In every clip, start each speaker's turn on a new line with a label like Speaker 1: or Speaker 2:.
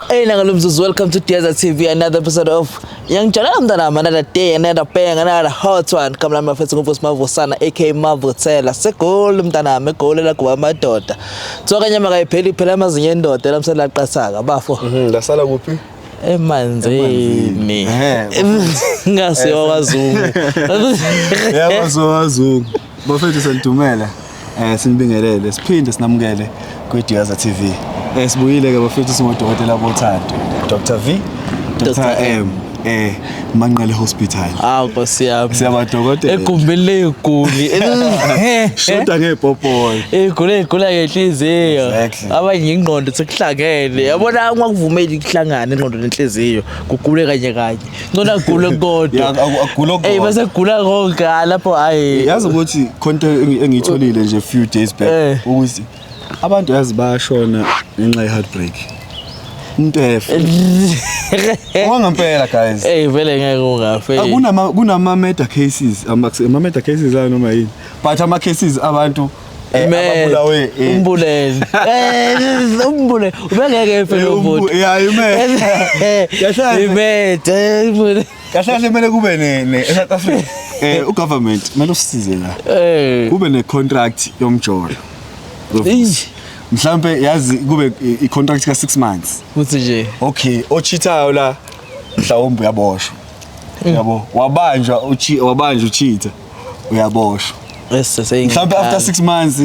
Speaker 1: Hey Nangalumzuzu, welcome to Diaza TV, another episode of Yangijalela mntanami, another day, another bang, another hot one. Kama lami mafethu nguvusi Mavusana aka Mavuthela. Segoli mntanami, egoli lakuba amadoda. Tsoka kanyama kayipheli phela amazinyo endoda lamsela aqasaka bafo.
Speaker 2: Lasala kuphi?
Speaker 1: Emanzini.
Speaker 2: Ehhe.
Speaker 1: Ngasiwa kwaZungu.
Speaker 2: Yebo sowazungu. Bafethu senidumela. Sinibingelele, siphinde sinamukele kwiDiaza TV. Sibuyile ke bafethu singodokotela bothando. Dr V, Dr
Speaker 1: Dr.
Speaker 2: M, Manqele Hospital.
Speaker 1: Awu Nkosi yami.
Speaker 2: Siyabadokotela.
Speaker 1: Egumbini ley'guli.
Speaker 2: Shoda ngepopola.
Speaker 1: Igula igula ngenhliziyo.
Speaker 2: Exactly.
Speaker 1: Abanye ingqondo sekuhlangene. Yabona uma kuvumeli kuhlangane ingqondo nenhliziyo, kugule kanye kanye. Ngcono agule kodwa.
Speaker 2: Ya, agule kodwa.
Speaker 1: Eh bese kugula konke ah, lapho hayi.
Speaker 2: Yazi ukuthi khonto engiyitholile nje few days back ukuthi abantu yazi bayashona ngenxa ye heartbreak. Umuntu efa. Okwangempela guys.
Speaker 1: Eh vele ngeke ungafe.
Speaker 2: Kunama murder cases, ama murder cases ayo noma yini. But ama cases abantu ababulawe
Speaker 1: umbulele. Umbulele. Ubengeke efe lo muntu.
Speaker 2: Yeah, ime. Kahle.
Speaker 1: Imede. Umbulele.
Speaker 2: Kahle kahle kumele kube ne eSouth Africa ugovernment kumele usisize la. Kube ne contract yomjolo.
Speaker 1: Eish.
Speaker 2: Mhlambe yazi kube i contract ka 6 months.
Speaker 1: Kuthi nje.
Speaker 2: Okay, ochithayo la mhlawumbe uyaboshwa. Yabo, wabanjwa uchi wabanjwa ucheater uyaboshwa.
Speaker 1: Bese seyingi.
Speaker 2: Mhlawumbe after 6 months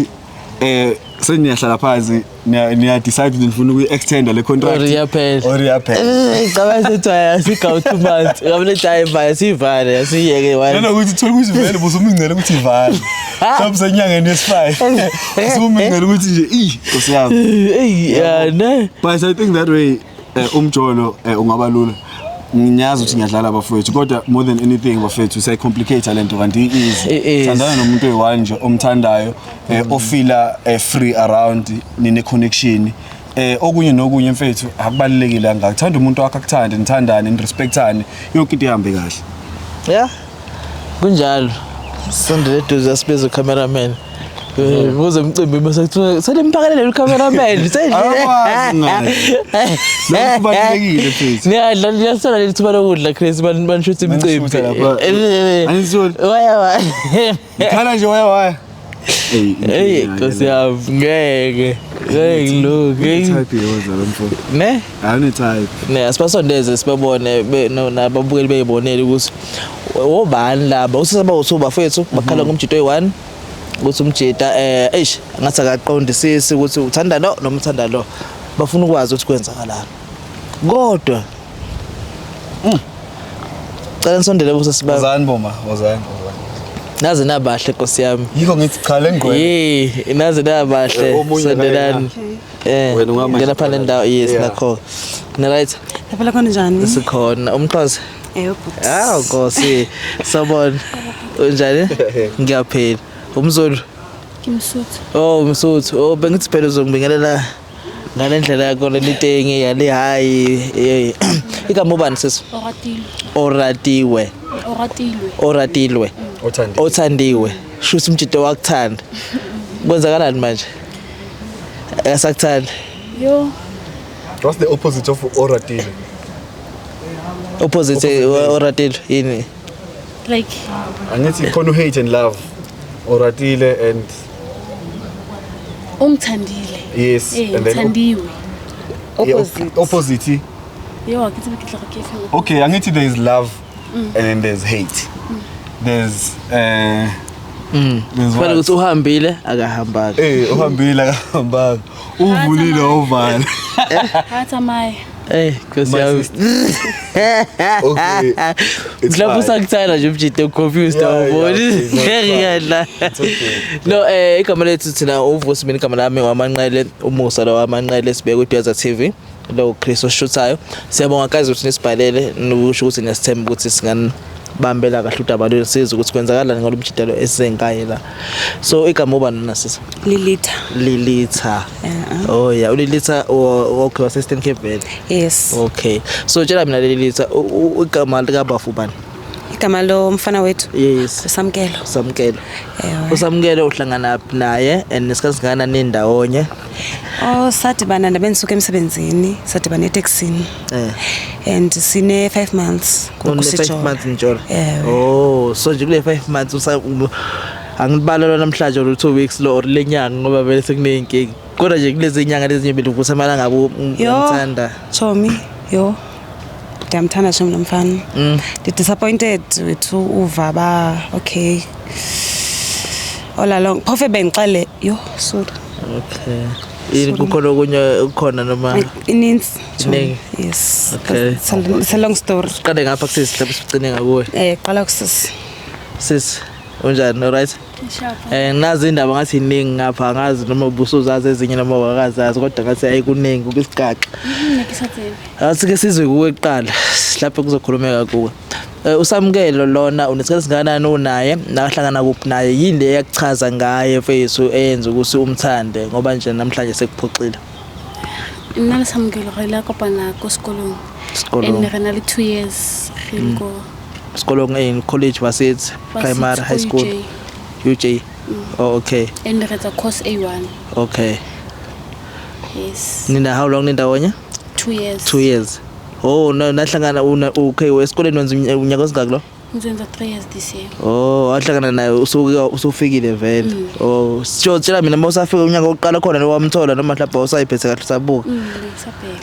Speaker 2: seniyahlala phansi niya decide ukuthi nifuna ukuyi extend le contract
Speaker 1: Or iyaphela.
Speaker 2: Or iyaphela.
Speaker 1: Cabanga sethi asigawu 2 months. Ngabe lethi hayi vale sivale asiyeke one.
Speaker 2: Nanokuthi thola ukuthi vele busumingcele ukuthi ivale. Mhlawumbe senyangeni yesi5. Usumingcele ukuthi nje i Nkosi yami.
Speaker 1: Ey ya ne.
Speaker 2: But I think that way umjolo ungaba lula. Ngiyazi ukuthi ngiyadlala bafowethu kodwa more than anything bafethu siyayicomplicate lento kanti
Speaker 1: It
Speaker 2: easy.
Speaker 1: is.
Speaker 2: Thandana nomuntu oyi-one nje omthandayo ofila free around nine connection. Okunye nokunye mfethu akubalulekile kangaka. Thanda umuntu wakho akuthande, nithandane, nirespectane, yonke into ihambe kahle.
Speaker 1: Yeah. Kunjalo. Sondele eduze asibize ucameraman. Kuze umcimbi bese kuthiwa selimphakelele ucameraman.
Speaker 2: Akakwazi ngani. Lokhu kubalulekile mfethu.
Speaker 1: Niyadla niyasala lethuba lokudla Chris banishutha imicimbi.
Speaker 2: Banishutha lapha. Anisoli.
Speaker 1: Waya waya.
Speaker 2: Ngikhala nje waya waya.
Speaker 1: Hey Nkosi yami ngeke. Ngeke kulunge.
Speaker 2: Type yoza lo mfo.
Speaker 1: Ne?
Speaker 2: Awune type.
Speaker 1: Ne asibasondeze sibabone nababukeli beyibonele ukuthi obani laba usasaba uthu bafethu bakhala ngomjito oyi-1 ukuthi umjita eish ngathi akaqondisisi ukuthi uthanda lo noma uthanda lo bafuna ukwazi ukuthi kwenzakalani kodwa cela nisondele buso sibaba
Speaker 2: Wozani boma, wozani.
Speaker 1: naze nabahle Nkosi yami
Speaker 2: Yikho ngithi cha lengqwele.
Speaker 1: Yey, naze nabahle
Speaker 2: Omunye
Speaker 1: sondelani
Speaker 2: Wena ungama
Speaker 1: ngena phana nendawo yes
Speaker 2: Yeah.
Speaker 1: nakho ni right
Speaker 3: Phela khona njani?
Speaker 1: sikhona umxhosa
Speaker 3: Eyo bhuti.
Speaker 1: Hawu Nkosi, sawubona. Unjani? Ngiyaphila. UmZulu?
Speaker 3: Ngimsuthu.
Speaker 1: Oh, umSuthu. Oh, bengithi phela uzongibingelela ngale ndlela yakho lelitengi yale hayi. eh. Igama ubani sisi?
Speaker 4: Oratilwe.
Speaker 1: Oratiwe.
Speaker 4: Oratilwe.
Speaker 1: Oratilwe.
Speaker 2: Othandi.
Speaker 1: Othandiwe. Shuthi umjito wakuthanda. Kwenzakalani manje? Akasakuthandi.
Speaker 4: Yo.
Speaker 2: What's the opposite of oratile?
Speaker 1: Opposite Oratilwe yini?
Speaker 4: Like
Speaker 2: Angithi khona hate and love. Oratile and
Speaker 4: ungithandile.
Speaker 2: yes and then
Speaker 4: Ngithandiwe.
Speaker 2: Opposite. Opposite.
Speaker 4: Yo, ke tsebe ke tla go ke fe.
Speaker 2: Okay, angithi there is love and then there's hate. There's there's
Speaker 1: Kufanele
Speaker 2: what?
Speaker 1: ukuthi uhambile akahambanga.
Speaker 2: Uhambile akahambanga. Uvulile uvala.
Speaker 4: Ha tsamaya.
Speaker 1: Eh, Nkosi
Speaker 2: My
Speaker 1: yami.
Speaker 2: Okay. It's
Speaker 1: Mhlawumbe
Speaker 2: fine.
Speaker 1: usakuthanda nje umjito confused
Speaker 2: Yeah, yeah,
Speaker 1: awuboni.
Speaker 2: okay, no, it's fine.
Speaker 1: Ngiyadla.
Speaker 2: It's okay.
Speaker 1: No, igama lethu thina uVusi mina igama lami wamanqele umusa lo wamanqele sibeke uDyaza TV lo Chris oshuthayo. Siyabonga guys ukuthi nisibhalele nokusho ukuthi niyasithemba ukuthi singanibambela kahle udaba lwenu sizwe ukuthi kwenzakalani ngalomjidelo esizenkaye la. So igama ubani na sisi?
Speaker 3: Lilitha.
Speaker 1: Lilitha.
Speaker 3: Yeah.
Speaker 1: Oh yeah, uLilitha okay wase Eastern Cape vele.
Speaker 3: Yes.
Speaker 1: Okay. So tshela mina Lilitha igama likabafu ubani?
Speaker 3: Igama lo mfana wethu.
Speaker 1: Yes.
Speaker 3: Samkelo.
Speaker 1: Samkelo.
Speaker 3: Ewe.
Speaker 1: Usamkelo uhlangana naye and nesikhathi singakanani nindawonye?
Speaker 3: Oh, sadibana ndabe ndisuka emsebenzini, sadibana eteksini. And sine 5 months
Speaker 1: Une
Speaker 3: ngoku
Speaker 1: 5
Speaker 3: sijola.
Speaker 1: months njola.
Speaker 3: Ewe.
Speaker 1: Oh, so nje kule 5 months angibalelwa namhlanje or 2 weeks lo or lenyanga ngoba vele sekuneyinkinga. Kodwa nje kulezi nyanga lezinye belikuthi amalanga abo
Speaker 3: Yho,
Speaker 1: ngithanda.
Speaker 3: Chomi, yho. Ndiyamthanda shem lo mfana. Ndi-disappointed wethu uva ba okay. All along phofu bendixele yho sorry.
Speaker 1: Okay. Yini kukhona okunye okukhona noma
Speaker 3: Ininzi. Chomi.
Speaker 1: Iningi.
Speaker 3: Yes.
Speaker 1: Okay.
Speaker 3: It's a long story.
Speaker 1: Siqale ngapha kusisi mhlawumbe sigcine ngakuwe.
Speaker 3: Qala kusisi.
Speaker 1: Sis, unjani? Alright?
Speaker 4: Shapa.
Speaker 1: Nazi indaba ngathi iningi ngapha angazi noma ubusuzazi ezinye noma wakazazi kodwa ngathi ayikuningi kusigaxa.
Speaker 4: Nna ke sa tsebe.
Speaker 1: Asike sizwe kuwe kuqala mhlawumbe kuzokhulumeka kuwe. Usamkelo lona unesikhathi singakanani unaye nahlangana kuphi naye yini le eyakuchaza ngaye mfethu eyenza ukuthi umthande ngoba nje namhlanje sekuphoxile.
Speaker 4: Nna le Samkelo re ile kopana ko sekolong.
Speaker 1: Sekolong.
Speaker 4: And re na le 2 years re le ko
Speaker 1: Sekolong in college varsity, primary, high school,
Speaker 4: UJ.
Speaker 1: UJ. Oh, okay.
Speaker 4: And re etsa course A1.
Speaker 1: Okay.
Speaker 4: Yes.
Speaker 1: Nina how long nindawonye?
Speaker 4: 2 years.
Speaker 1: 2 years. Oh, no nahlangana una okay esikoleni wenza unyaka osingaki lo?
Speaker 4: Ngizoyenza 3 years this year.
Speaker 1: Oh, wahlangana naye usuke usufikile vele. Oh, sho tshela mina mawusafika unyaka oqala khona lo wamthola noma mhlawumbe awusayiphethe kahle usabuka.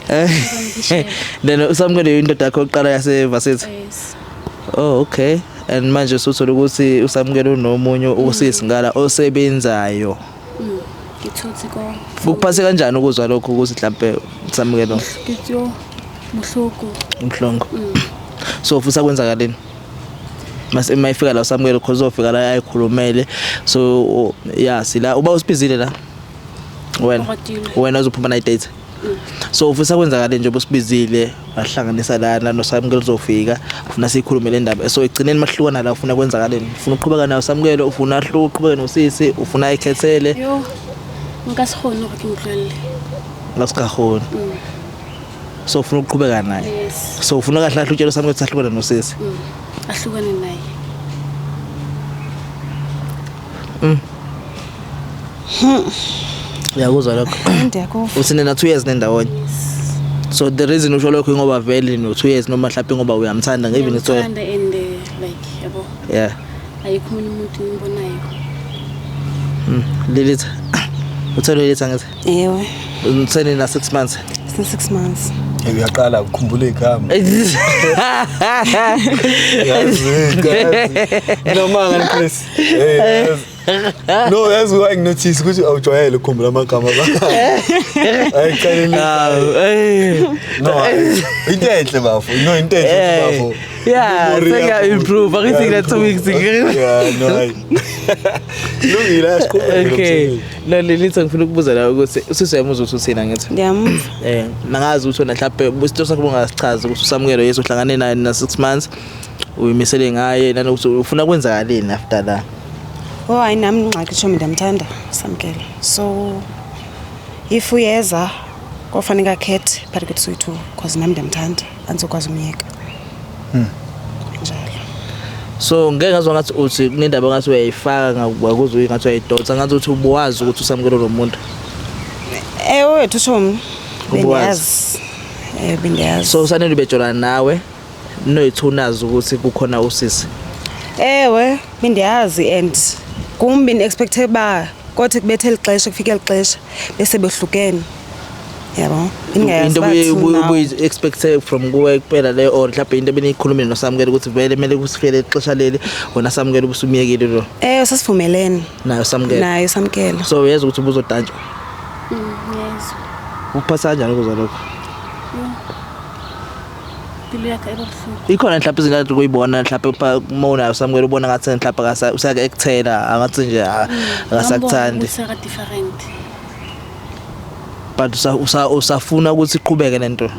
Speaker 4: Ngisabheka.
Speaker 1: Then usamkele indoda yakho yokuqala yase varsity.
Speaker 4: Yes.
Speaker 1: Oh, okay. And manje usuthola ukuthi usamkele unomunye usisi ngala osebenzayo.
Speaker 4: Ke thotse ko.
Speaker 1: Kukuphathe kanjani ukuzwa lokho ukuthi mhlambe usamkelo
Speaker 4: Ke tso bohloko.
Speaker 1: umhlongo. So ufisa kwenzakaleni? Mase mayifika la usamkelo cause uzofika la ayikhulumele. So yeah, sila uba usibizile la. Wena.
Speaker 4: Oratile.
Speaker 1: Wena uzophuma na date. So ufisa kwenzakaleni njengoba usibizile wahlanganisa lana nosamkelo uzofika ufuna sikhulume le ndaba. So egcineni mahlukana la ufuna kwenzakaleni? Ufuna uqhubeka nayo usamkelo, ufuna uqhubeke nosisi, ufuna ayikhethele
Speaker 4: Yo. Nka se kgone gore ke mo tlohelle.
Speaker 1: ngasikahoni. So ufuna ukuqhubeka naye.
Speaker 4: Yes.
Speaker 1: So ufuna kahle kahle utshela usamkelo ukuthi ahlukane nosisi.
Speaker 4: Ahlukane naye.
Speaker 1: Uyakuzwa lokho?
Speaker 3: Ndiyakuva.
Speaker 1: Uthi nina 2 years nendawonye. So the reason usho lokho ngoba vele no 2 years noma mhlawumbe ngoba uyamthanda even it's
Speaker 4: Ngiyamthanda and like yabo
Speaker 1: yeah.
Speaker 4: ayikho omunye umuntu engimbonayo.
Speaker 1: Lilitha. Uthole Lilitha ngithi.
Speaker 3: Ewe.
Speaker 1: Utheni na 6 months.
Speaker 3: Sine 6 months.
Speaker 2: Uyaqala ukukhumbula igama. Noma ngani Chris. No, yazi why nginotice ukuthi awujwayele ukukhumbula amagama abantu. Ayiqalile. No, into enhle bafo. No, into enhle bafo.
Speaker 1: Yeah, seka improve. Akithi ngina 2 weeks.
Speaker 2: Yeah, no. hayi. Lungile asiqhubeke.
Speaker 1: Okay. No Lilitha ngifuna ukubuza la ukuthi usisi uyamuzwa ukuthi uthina ngithi.
Speaker 3: Ndiyamva.
Speaker 1: Nangazi ukuthi wena mhlawumbe isito sakho bongasichaza ukuthi usamukelo Yesu uhlangane naye na 6 months uyimisele ngaye nanokuthi ufuna kwenzakaleni after la.
Speaker 3: Oh, hayi nami ingxaki tshomi ndiyamthanda Samkelo. So if uyeza kofaneka akhethe phakathi kwethu soyi-two because nami ndiyamthanda andizokwazi umyeka. Njalo.
Speaker 1: So ngeke ngazwa ngathi uthi kunendaba ngathi uyayifaka ngakuzwe ngathi uyayidonsa ngathi uthi ubuwazi ukuthi usamukelo lo muntu.
Speaker 3: Ewe wethu tshomi
Speaker 1: Ubuwazi.
Speaker 3: bendiyazi. Bendiyazi.
Speaker 1: So usanele bejolana nawe noyithunazi ukuthi kukhona usisi.
Speaker 3: Ewe, bendiyazi and kum bendi-expecte uba kothi kubethe eli xesha kufike eli xesha bese behlukene. Yabo. Bendingayazi
Speaker 1: Into
Speaker 3: uba till now.
Speaker 1: ubuyi expect from kuwe kuphela leyo or mhlawumbe into ebeniyikhulumile nosamukelo ukuthi vele kumele kusifike ixesha leli wena samukelo ubusumiyekile lo
Speaker 3: Ewe, sasivumelene
Speaker 1: nayo samukelo.
Speaker 3: naye Samkelo.
Speaker 1: So uyezwa ukuthi ubuzodantsha.
Speaker 4: Ngiyezwa.
Speaker 1: Ukuphatha kanjani ukuzwa lokho?
Speaker 4: Impilo yakhe eba buhlungu.
Speaker 1: Ikhona mhlawumbe izinto kade kuyibona mhlawumbe uma unayo samukelo ubona ngathi mhlawumbe usake ekuthela angathi nje akasakuthandi
Speaker 4: Usaka different.
Speaker 1: but usafuna ukuthi iqhubeke lento.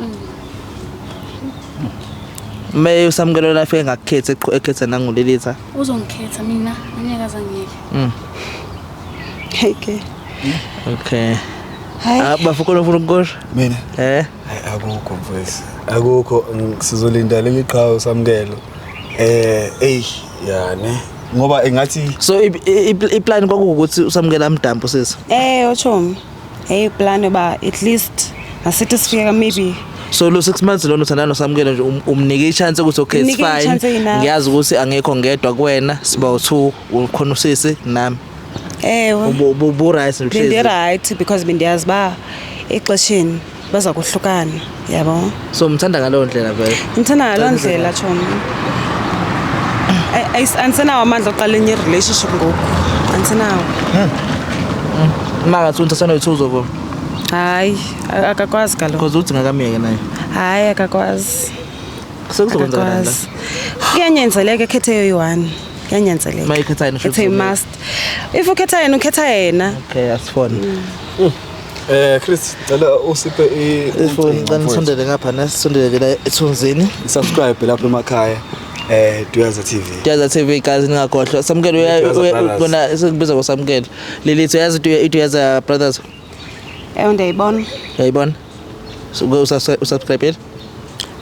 Speaker 1: Me usamukelo la afike ngakukhetha ekhetha nangulilitha.
Speaker 4: Uzongikhetha mina angeke azangiyeke.
Speaker 3: Hey ke.
Speaker 1: Okay.
Speaker 3: Hayi.
Speaker 1: Bafuna ufuna ukukusho?
Speaker 2: Mina
Speaker 1: Eh.
Speaker 2: hayi akukho mfowethu. Akukho sizolinda leli qhawe samukelo. Ey ya ne ngoba engathi
Speaker 1: So iplan kwakuwukuthi usamukela amdampu sisi.
Speaker 3: Ewe tshomi, yayiplan yoba at least masithi sifika maybe.
Speaker 1: So lo 6 months lona uthandana nosamukela nje umnike i-chance ukuthi okay it's
Speaker 3: Mnike i-chance
Speaker 1: fine.
Speaker 3: enough.
Speaker 1: Ngiyazi ukuthi angekho ngedwa kuwena, siba u2 ukhona usisi nami.
Speaker 3: Ewe.
Speaker 1: Ubu right nje uhlezi.
Speaker 3: Bendirayithi because bendiyazi uba exesheni baza kuhlukana, yabo.
Speaker 1: So umthanda ngaleyo ndlela vele.
Speaker 3: Ndithanda ngaloo ndlela tshomi. Andisenawo amandla oqala enye i-relationship ngoku, andisenawo.
Speaker 1: Uma ngathi uthatha no2 uzovuma.
Speaker 3: Hayi, akakwazi kaloku.
Speaker 1: Because uthi ngakamyeke naye.
Speaker 3: Hayi, akakwazi.
Speaker 1: Sekuzokwenzakalani la?
Speaker 3: Akakwazi. Kuyanyanzeleka ekhethe eyoyi-one, kuyanyanzeleka.
Speaker 1: Uma ikhetha yena,
Speaker 3: It's a must. If ukhetha yena, ukhetha yena.
Speaker 1: Okay, asifone.
Speaker 2: Chris cela usiphe
Speaker 1: Ifoni ngicela nisondele ngapha nasisondele la ethunzini.
Speaker 2: Subscribe lapha emakhaya Duyaza TV.
Speaker 1: Duyaza TV guys ningakhohlwa. Samukelo
Speaker 2: Duyaza Brothers.
Speaker 1: kona sekubiza ngoSamukelo. Lelitho yazi Duyaza Brothers.
Speaker 3: Ewe, ndiyayibona.
Speaker 1: Uyayibona? So usubscribe?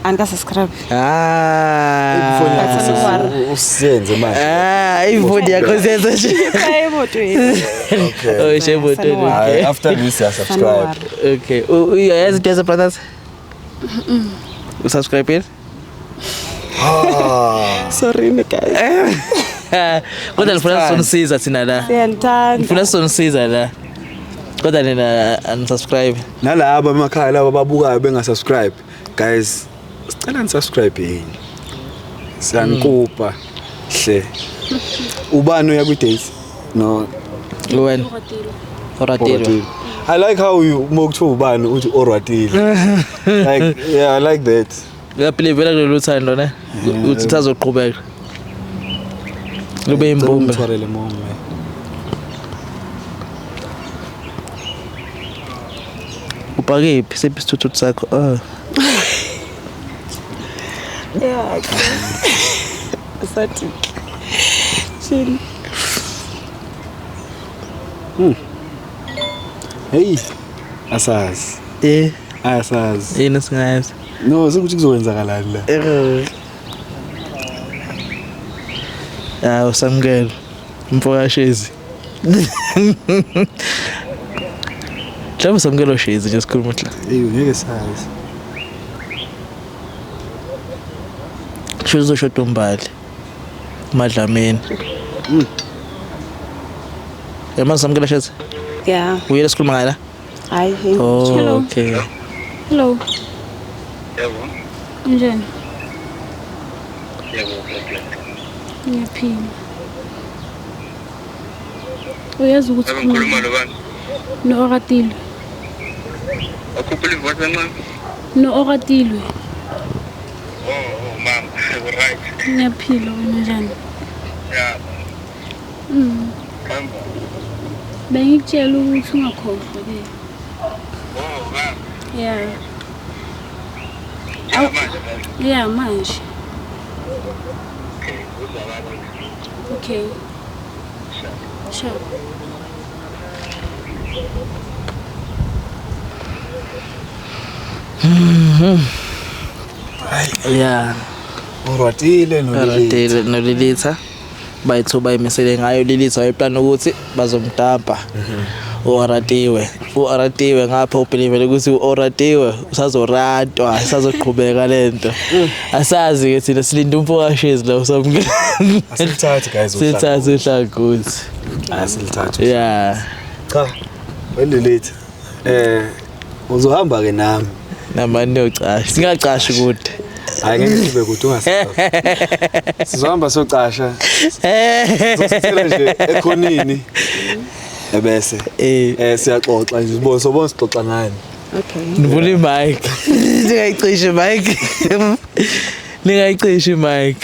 Speaker 3: Andikasubscribe.
Speaker 2: Ifoni
Speaker 1: Ah.
Speaker 2: yakho usiyenze manje.
Speaker 1: Ah, ifoni yakho siyenza nje.
Speaker 3: Emotweni.
Speaker 2: Okay.
Speaker 1: Oh, shemotweni.
Speaker 2: Hayi,
Speaker 1: Okay.
Speaker 2: after this ya subscribe.
Speaker 1: Okay. Uyayazi Duyaza Brothers? Usubscribe?
Speaker 2: Ah.
Speaker 3: Sorry guys.
Speaker 1: Kodwa nifuna sizonisiza thina la.
Speaker 3: Siyanithanda.
Speaker 1: Nifuna sizonisiza la. Kodwa nina unsubscribe.
Speaker 2: Nalaba emakhaya laba ababukayo benga subscribe. Guys, sicela ni subscribe yini. Siyanikupa. Hle. Ubani uya kwi date? No.
Speaker 1: Wena.
Speaker 4: Oratile.
Speaker 1: Oratile.
Speaker 2: I like how you mokuthiwa ubani uthi Oratile. Like yeah, I like that.
Speaker 1: Uyabelievela kulolu thando ne? Uthi usazoqhubeka. Lube imbumbe.
Speaker 2: Ngithwarele mome.
Speaker 1: Upakephi? Siphi isithuthuthu sakho? Oh.
Speaker 3: Yeah. Sathi. Chini.
Speaker 2: Hey. Asazi. Asazi.
Speaker 1: Yini singayazi?
Speaker 2: No, sekuthi kuzokwenzakalani la.
Speaker 1: Ah, usamukelo. Mfokashezi. Mhlawumbe usamukelo shezi nje sikhuluma la.
Speaker 2: Hey, ngeke sazi.
Speaker 1: Sho uzoshoda umbali. Madlamini. Yamazi samukela shezi?
Speaker 3: Yeah.
Speaker 1: Uyele sikhuluma ngaye la?
Speaker 3: Hayi.
Speaker 1: Oh,
Speaker 4: Hello.
Speaker 1: okay.
Speaker 4: Hello.
Speaker 5: Yebo.
Speaker 4: Unjani?
Speaker 5: Yebo, uyaphila.
Speaker 4: Ngiyaphila. Uyazi ukuthi
Speaker 5: Ngabe ngikhuluma nobani?
Speaker 4: No-Oratilwe.
Speaker 5: Akhuphula ivoice kancane.
Speaker 4: No-Oratilwe.
Speaker 5: Oh, mama, right.
Speaker 4: Ngiyaphila, wena unjani?
Speaker 5: Yeah. Hamba.
Speaker 4: Bengikutshela ukuthi ungakhohlwa ke.
Speaker 5: Oh, mama.
Speaker 4: Yeah.
Speaker 5: Yeah, manje vele.
Speaker 4: Yeah, manje.
Speaker 5: Okay, uzwakala.
Speaker 4: Okay. Sure.
Speaker 1: Yeah.
Speaker 2: Oratile noLilitha.
Speaker 1: Oratile noLilitha. Bayithu bayimisele ngayo Lilitha wayeplan ukuthi bazomdampa. Uoratiwe. Uoratiwe ngapha ubelieve ukuthi uoratiwe usazoratwa, usazoqhubeka lento. Asazi ke thina silinde umfokashezi la usamukela.
Speaker 2: Asilithathe guys
Speaker 1: Sithathe uhlangothi.
Speaker 2: Asilithathe.
Speaker 1: Yeah.
Speaker 2: Cha. WeLilitha. Uzohamba ke nami.
Speaker 1: Namani yocasha. Singacashi kude.
Speaker 2: Hayi ngeke sibe kude ungasabi. Sizohamba socasha. Sizosithela nje ekhonini. Ebese siyaxoxa nje sibone sobona sixoxa ngani.
Speaker 3: Okay.
Speaker 1: Nivula imic. Ningayicishe imic. Ningayicishe imic.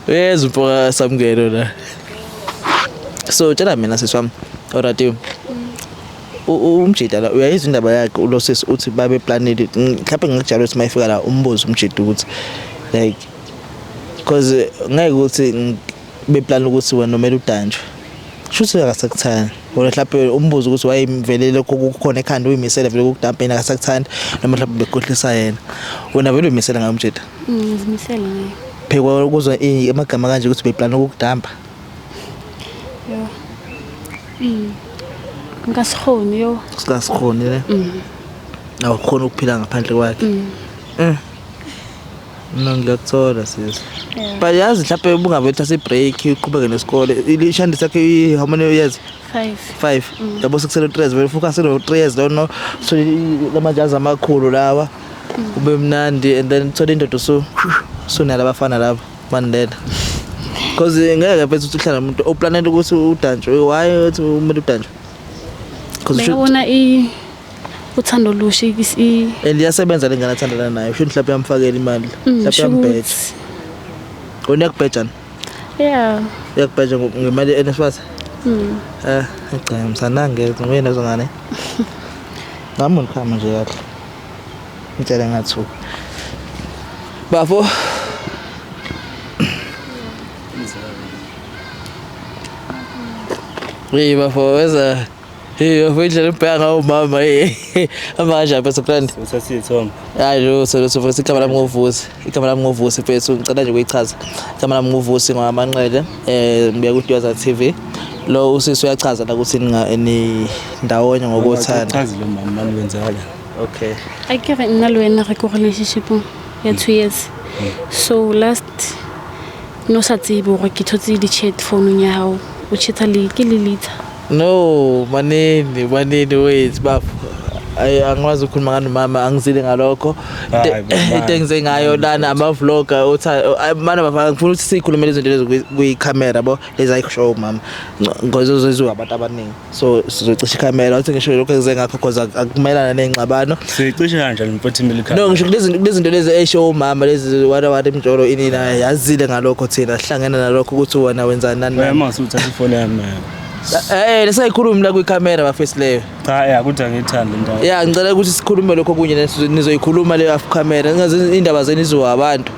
Speaker 1: Uyezwa umfoka Samukelo la. So tshela mina sisi wami Oratiwe. Umjida la uyayizwa indaba yakhe ulosisi uthi babe planile mhlawumbe ngikujabula ukuthi mayifika la umbuzo umjida ukuthi like because ngeke ukuthi beplan ukuthi wena nomele udanjwe. Shuthi akasakuthanda. Wena mhlawumbe umbuzo ukuthi wayemvelele lokho kukhona ekhanda uyimisele vele ukudampa yena akasakuthanda noma mhlawumbe bekhohlisa yena. Wena vele uyimisele ngayo umjida.
Speaker 4: Ngizimisele ngayo.
Speaker 1: Phekwa ukuzwa amagama kanje ukuthi beplana ukukudampa.
Speaker 4: Yo. Nka se kgone yo.
Speaker 1: Singasikhoni ne? Awukhona ukuphila ngaphandle kwakhe. No, ngiyakuthola sis.
Speaker 4: Yeah.
Speaker 1: But yazi mhlawumbe ubungabe uthatha i-break uqhubeke nesikole. Ishandi sakhe how many years?
Speaker 4: 5.
Speaker 1: 5. Yabo sekusele 3 years, vele focus no 3 years lo no. So lamajazi amakhulu lawa. Ube mnandi and then thola indoda so sunala abafana laba Mandela. Because ngeke mfethu uthi uhlala nomuntu oplanela ukuthi udanjwe. Why uthi umuntu udanjwe? Because
Speaker 4: Bekabona i uthando lusha i
Speaker 1: and iyasebenza le ngane athandana nayo. Sho mhlawumbe uyamfakela imali. Mhlawumbe
Speaker 4: sho
Speaker 1: uyambheja.
Speaker 4: ukuthi-
Speaker 1: Wena uyakubheja?
Speaker 4: Yeah.
Speaker 1: Uyakubheja ngemali ye-NSFAS? Cha msanange nguyena uzongane. Nami ngikhama nje kahle. Ngitshele ngathuka. Bafo. Hey bafo weza. Hey bafo indlela ubheka ngawo umama hey. Hamba kanjani mfethu grand?
Speaker 6: Uthathe ithombe.
Speaker 1: Hayi lutho lutho mfethu, igama lami nguVusi. Igama lami nguVusi mfethu, ngicela nje ukuyichaza. Igama lami nguVusi ngwamanqele, ngibuya ku-Dwaza TV. Lo usisi uyachaza la ukuthi ni ndawonye ngokuthanda.
Speaker 6: Chazi lo mama mami wenzakala.
Speaker 1: Okay.
Speaker 4: A ke re nna le wena re ko relationship ya 2 years. So last no sa tsebe hore ke thotse di-chat founung ya hao. O chatha le ke le Lilitha.
Speaker 1: No, manini, manini wait bafo. Ayi angikwazi ukukhuluma ngani mama, angizile ngalokho.
Speaker 6: Hayi, bo,
Speaker 1: Into engize ngayo lana ama-vlogger uthi mana bafana ngifuna ukuthi sikhulume lezi zinto lezi kwi-camera yabo, lezi ayishow mama. Ngoba zizozizwa abantu abaningi. So sizocisha ikhamera uthi ngisho lokho engize ngakho because akumelana ney'ngxabano.
Speaker 6: Siyicishe kanjani mfowethu imile
Speaker 1: No, ngisho kulezi zinto lezi eshow umama lezi wara wara imjolo ini na yazile ngalokho thina sihlangene nalokho ukuthi wena wenzani nani
Speaker 6: Wena
Speaker 1: nani.
Speaker 6: mase uthatha ifoni yami.
Speaker 1: Lesayikhulumi la kwikhamera bafesi leyo.
Speaker 6: Cha ya kodwa ngithanda into.
Speaker 1: Ya ngicela ukuthi sikhulume lokho kunye nizoyikhuluma leyo off camera. Ningaze indaba zenu izwe abantu.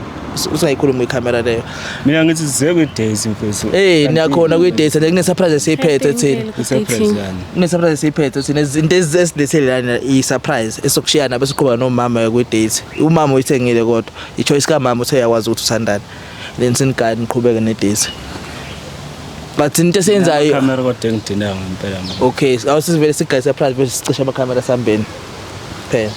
Speaker 1: Usingayikhulumi kwikhamera leyo.
Speaker 6: Mina ngithi size kwi-dates mfethu.
Speaker 1: Niyakhona kwi-dates and kune surprise esiyiphethe thina.
Speaker 6: I-surprise yani.
Speaker 1: Kune surprise esiyiphethe thina izinto esilethele lana i-surprise esokushiyana bese uqhubeka nomama kwi-date. Umama uyithengile kodwa i-choice kamama uthe uyakwazi ukuthi uthandane. Then sinigade niqhubeke ne-date. But into esiyenzayo
Speaker 6: Camera kodwa engidinayo ngempela mama.
Speaker 1: Okay, awusivele sigaye surprise bese sicisha amakhamera sambeni. Phela.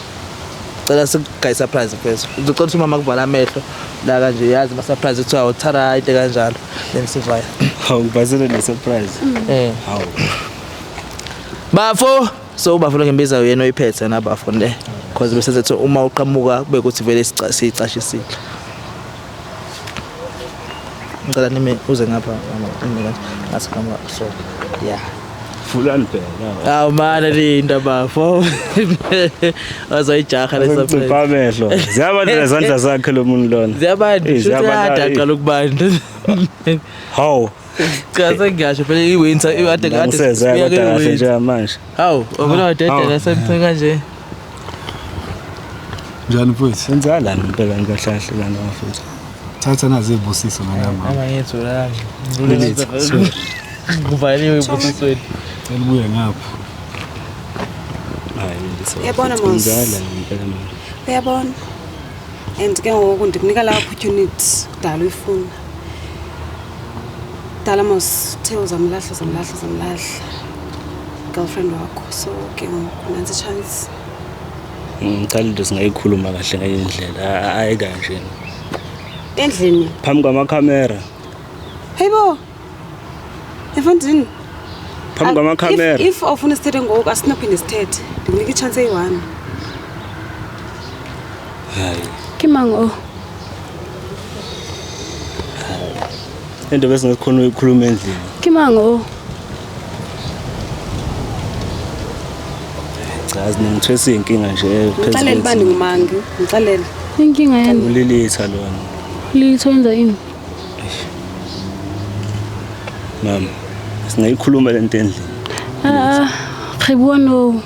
Speaker 1: Cela sigaye surprise mfethu. Uzocela ukuthi umama kuvala amehlo la kanje yazi ama surprise kuthiwa uthara into kanjalo. Then sivaya.
Speaker 6: Hawu ngibhasele ne surprise. Hawu.
Speaker 1: Bafo, so ubafo lo ngimbiza uyena oyiphethe na bafo ne. Because bese sethi uma uqhamuka kube ukuthi vele sicashisile. Ngicela nime uze ngapha mama nime kanje. Ngathi qhamuka so. Yeah.
Speaker 6: Fulani phela.
Speaker 1: Awu mana linda bafo. Azoyijaha le surprise.
Speaker 6: Ucipha amehlo. Ziyabanda lezandla zakhe lo muntu lona.
Speaker 1: Ziyabanda,
Speaker 6: Eh, ziyabanda,
Speaker 1: shuthi
Speaker 6: eh.
Speaker 1: aqala ukubanda.
Speaker 6: Hawu.
Speaker 1: Cha sengiyasho phela i-winter ikade kade
Speaker 6: Ngiseza
Speaker 1: sibuya
Speaker 6: kodwa kahle
Speaker 1: kwi-winter.
Speaker 6: nje manje.
Speaker 1: Hawu, ubona wadedela something kanje.
Speaker 2: Njani mfowethu?
Speaker 6: Senzakalani impela ngikahle kahle lana mfethu.
Speaker 2: Thatha nazi izibusiso ngala mama.
Speaker 1: Mama yethu la. Kuvaliwe ibusisweni.
Speaker 2: Cela ubuye ngapha.
Speaker 6: Hayi lisa.
Speaker 3: Uyabona, Mos.
Speaker 6: Senzakalani impela manje.
Speaker 3: Uyabona? And ke ngoku ndikunika laa opportunity kudala uyifuna. Dala mos uthe uzamlahla, uzamlahla, uzamlahla girlfriend wakho. So ke ngoku nantsi i-chance.
Speaker 6: Ngicela into singayikhuluma kahle ngenye indlela. Hayi kanje.
Speaker 3: Endlini.
Speaker 6: Phambi kwamakhamera.
Speaker 3: Hey bo. Efondini.
Speaker 6: Phambi kwamakhamera.
Speaker 3: If awufuna sithethe ngoku asinophinde sithethe. Ndikunika i-chance eyi-1.
Speaker 6: Hayi.
Speaker 4: Ke mang o?
Speaker 6: Into bese ngikhona ukuyikhuluma endlini.
Speaker 4: Ke mang o?
Speaker 6: Cha ngithwesa inkinga nje
Speaker 3: Ngixelele uba ndingumangi. Ngixelele.
Speaker 4: Inkinga yani.
Speaker 6: Ulilitha lona.
Speaker 4: Lilitha wenza ini?
Speaker 6: Mama, singayikhuluma lento endlini.
Speaker 4: Ah, re bua no.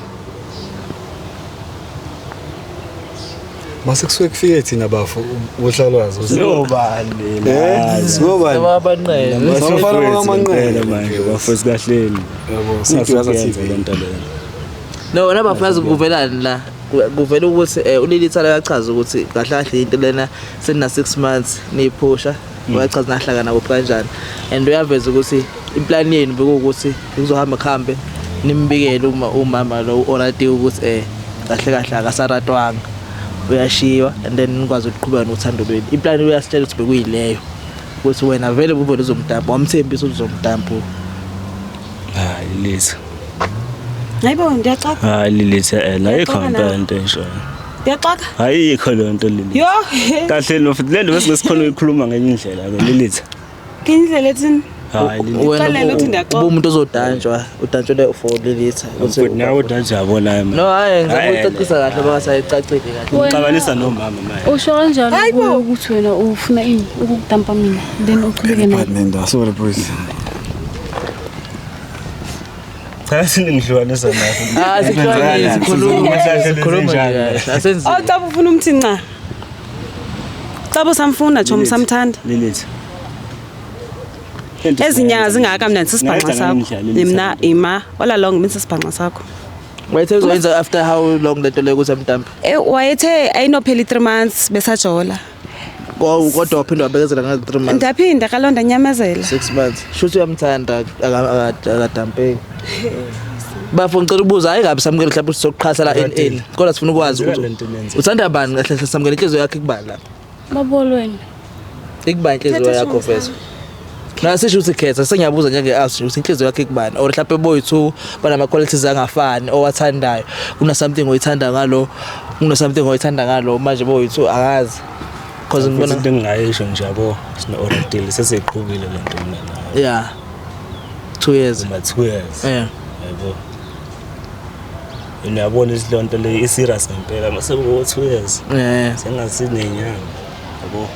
Speaker 2: Mase kusuke kufike thina bafo uhlalwazi.
Speaker 6: Siyobani
Speaker 2: Siyobani?
Speaker 1: Ababanqele.
Speaker 2: Siyofana kwamanqele
Speaker 6: manje bafo sikahleni.
Speaker 2: Yabo, siduyaza
Speaker 6: Singayenza
Speaker 2: TV.
Speaker 6: lento leyo.
Speaker 1: No, wena bafazi kuvelani la. Kuvela ukuthi uLilitha uyachaza ukuthi kahle kahle into lena senina 6 months niyiphusha. Uyachaza nahlangana kuphi kanjani. And uyaveza ukuthi iplani yenu bekuwukuthi kuzohamba kuhambe nimbikele uma umama lo already ukuthi kahle kahle akasaratwanga. Uyashiywa and then nikwazi ukuqhubeka nothando lwenu. Iplani uyasitshela ukuthi bekuyileyo. Ukuthi wena vele ubuvele uzomdampa, wamthembisa ukuthi uzomdampa.
Speaker 6: Hayi Lilitha.
Speaker 3: Hayibo, ndiyaxaka.
Speaker 6: Hayi Lilitha, ayikho
Speaker 3: Uyaxoka
Speaker 6: impela
Speaker 3: nawe.
Speaker 6: into eshoyo.
Speaker 3: Ndiyaxaka.
Speaker 6: Ayikho leyo nto Lilitha.
Speaker 3: Yho.
Speaker 6: Kahle lo futhi le nto bese sikhona ukuyikhuluma ngenye indlela ke Lilitha.
Speaker 3: Ngendlela ethini?
Speaker 6: Hayi Lilitha.
Speaker 1: Wena
Speaker 3: Uxelele ukuthi ndiyaxoka.
Speaker 1: ube umuntu ozodanjwa, udantshelwe for Lilitha. Ukuthi
Speaker 6: Mfowethu nawe udajabona manje.
Speaker 1: No, hayi ngizama
Speaker 6: Hayi,
Speaker 1: ukucacisa kahle bakasayicacile kahle.
Speaker 6: Ngixabanisa nomama manje.
Speaker 4: Usho kanjalo
Speaker 3: Hayibo.
Speaker 4: kuwe ukuthi wena ufuna ini ukudampa mina then uqhubeke naye.
Speaker 2: Department, sorry boys.
Speaker 6: Cha siningihlukanisa naye.
Speaker 1: Ah, sikhuluma sikhuluma sikhuluma nje kahle. Asenzi.
Speaker 3: Oh, xa ufuna umthi nca. Xa usamfuna tshomi samthanda.
Speaker 6: Lilitha.
Speaker 3: Ezi nyanga zingaka mna ndisisibhanxa sakho. Mna ima all along bendisisibhanxa sakho.
Speaker 1: Wayethe uzoyenza after how long lento leyo ukuthi amdampe?
Speaker 3: Wayethe ayinophela i-3 months besajola.
Speaker 1: Kodwa waphinde wabekezela ngazo 3 months.
Speaker 3: Ndaphinda kaloku ndanyamezela.
Speaker 1: 6 months. Shuthi uyamthanda akadampeki. Bafo ngicela ukubuza hayi kabi Samukele mhlawumbe sizoqhasa la NN. Kodwa sifuna ukwazi
Speaker 6: Kwenzeka
Speaker 1: ukuthi
Speaker 6: le nto lenze.
Speaker 1: uthanda bani kahle kahle Samukele inhliziyo yakho ikubani lapha?
Speaker 4: Babolo wena.
Speaker 1: Ikubani inhliziyo yakho mfethu? Na sisho ukuthi khetha sengiyabuza njenge-ask ukuthi inhliziyo yakho ikubani or mhlawumbe boyi-two banama-qualities angafani owathandayo kuna something oyithanda ngalo kuna something oyithanda ngalo manje boyi-two akazi cause
Speaker 6: Futhi
Speaker 1: ngibona
Speaker 6: into engingayisho nje yabo sino-Oratile sesiyiqhubile le nto mina nawe.
Speaker 1: yeah 2 years
Speaker 6: Uma 2 years.
Speaker 1: yeah
Speaker 6: Yabo. Uyabona ukuthi leyo nto leyo i-serious ngempela mase kuwo 2 years.
Speaker 1: yeah
Speaker 6: Sengazinenyanga. Yabo.